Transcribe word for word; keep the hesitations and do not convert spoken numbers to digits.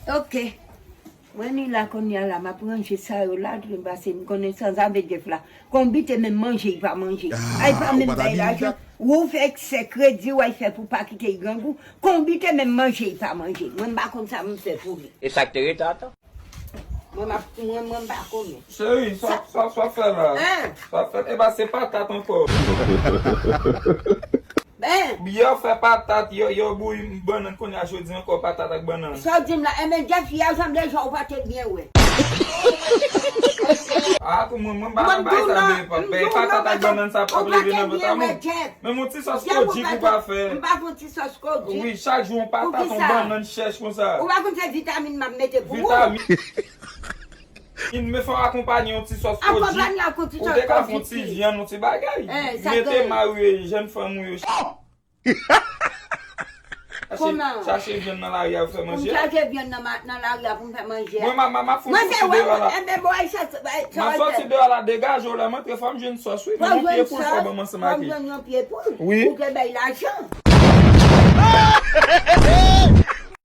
Ok. Mwen ni la kounye a la, m ap ranje sa yo la, pase m konnen sanzave Jeff la. Konbite menm manje, li pa manje. Ay, pa menm bay lajan. Ou fè eksè kredi, w ay fè pou pa kite l grangou. Konbite menm manje, li pa manje. Mwen m pa konn sa m fè pou li. E sa k te rete ata? Mwen m ap, mwen, mwen m pa konnen. Cheri, sa, sa, sa fè la? Hein? Sa fè, e ba se patat ankò. Ben. Yè fè patat, yo, yo bouyi bannann kounye a jodi ankò patat ak bannann. Sa w di m la, enben Jeff yè sanble jan ou pa te byen wè. Ah, pou mwen, mwen pa nan bay sa, men patat ak bannann sa p ap leve nan vant a moun. Men yon ti sòs kodik ou pa fè. M pa fè yon ti sòs kodik. Wi, chak jou yon patat, yon bannann chèch konsa. Ou pa konn se vitamin m ap mete pou ou. Vitamin. Men fò akonpanye yon ti sòs kodik. Ou te ka fè yon ti vyann, yon ti bagay. Mete mari jèn fanm ou yo. Chache, chache vyann nan lari a pou fè manje. Pou m chache vyann nan, nan lari a pou m fè manje. Mwen, m ap fè yon soti deyò la. M ap soti deyò la, degaje w la, m antre, fò m jwenn sòs, wi. Men yon pye poul fò ban m ansanm ak li. Fò m jwenn yon pye poul. Wi. Ou te bay lajan.